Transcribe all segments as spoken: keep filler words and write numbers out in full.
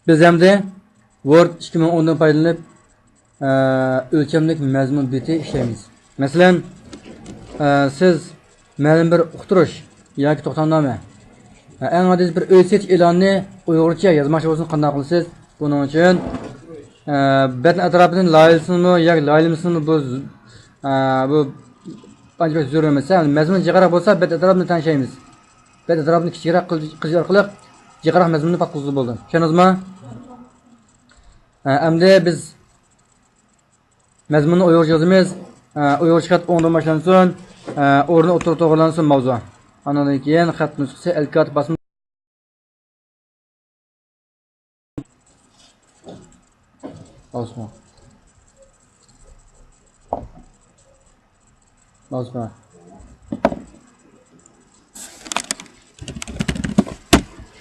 بىز ئەمدى ۋورد ئىككى مىڭ ئوندىن پايدىلىنىپ، ئە، ئۆلچەملىك مەزمۇن بېتى ئىشلەيمىز. مەسىلەن، ئە، سىز مەلۇم بىر ئۇقتۇرۇش ياكى توختامنامە، ئە، ئەڭ ئاددىي بىر ئۆي سېتىش ئېلانىنى ئۇيغۇرچە يازماقچى بولسىڭىز قانداق قىلىسىز؟ بۇنىڭ ئۈچۈن، ئە، بەتنىڭ ئەتراپىدىن لايىھەلىسىڭىزمۇ ياكى لايىھەلىمىسىڭىزمۇ بۇ، ئە، بۇ ئانچە بەك زۆرۈر ئەمەس. مەزمۇن جىقراق بولسا بەت ئەتراپىنى تەڭشەيمىز. بەت ئەتراپىنى كىچىكرەك قىل-، قىلىش ئارقىلىق جىقراق مەزمۇننى پات قىلغىلى بولىدۇ. چۈشەندىڭىزمۇ؟ ئە، ئەمدى بىز مەزمۇننى ئۇيغۇرچە يازىمىز. ئە، ئۇيغۇرچە خەت ئوڭدىن باشلانسۇن. ئە، ئورنى ئوتتۇرىغا توغرىلانسۇن ماۋزۇ. ئاندىن كېيىن خەت نۇسخىسى ئەلكاتىپ باسما. ماۋزۇ. ماۋزۇ.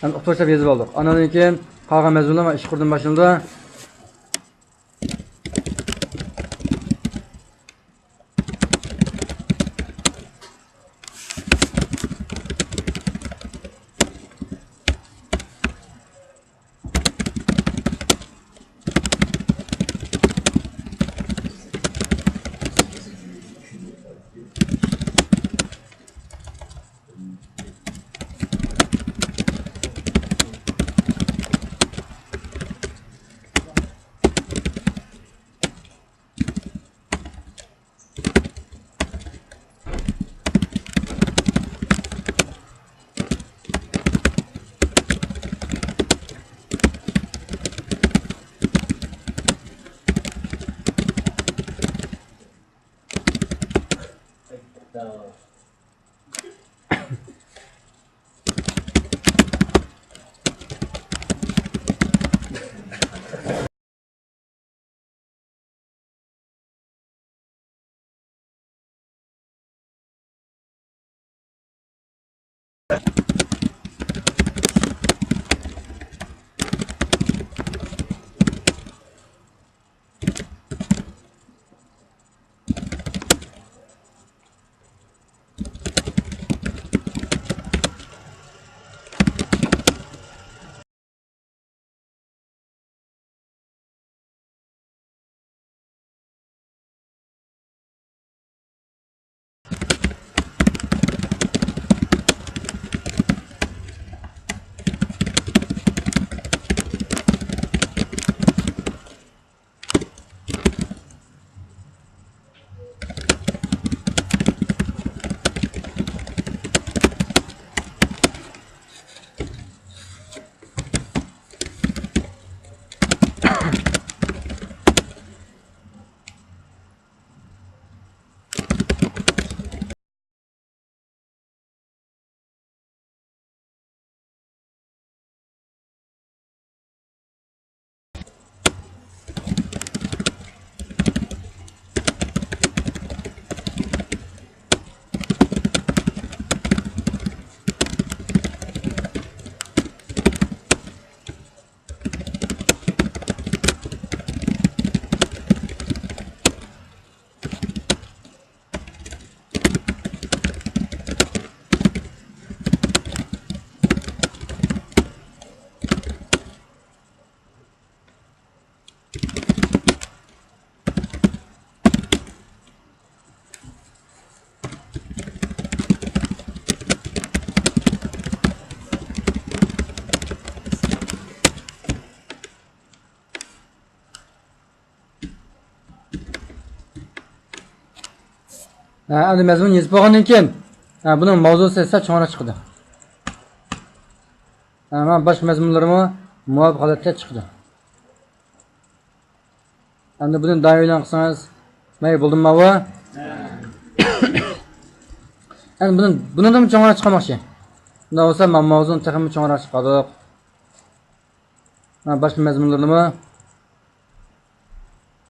ئەمدى ئۇقتۇرۇشلاپ يېزىپ ئالدۇق. ئاندىن كېيىن قالغان مەزمۇنلار ئىش قۇردىن باشلىنىدۇ. ھە، ئەمدى مەزمۇن يېزىپ بولغاندىن كېيىن، ھە، بۇنىڭ ماۋزۇسى سەل چوڭراق چىقىدۇ. ھە، مانا باشقا مەزمۇنلىرىمۇ مۇۋاپىق ھالەتتە چىقىدۇ. ئەمدى بۇنى دائىم ئېلان قىلسىڭىز، مەيلى، بولدىمۇ ماۋۇ؟ ئەمدى بۇنى، بۇنىڭدىنمۇ چوڭراق چىقارماقچى. بۇنداق بولسا، مانا ماۋزۇنى تېخىمۇ چوڭراق چىقاردۇق. مانا باشقا مەزمۇنلىرىنىمۇ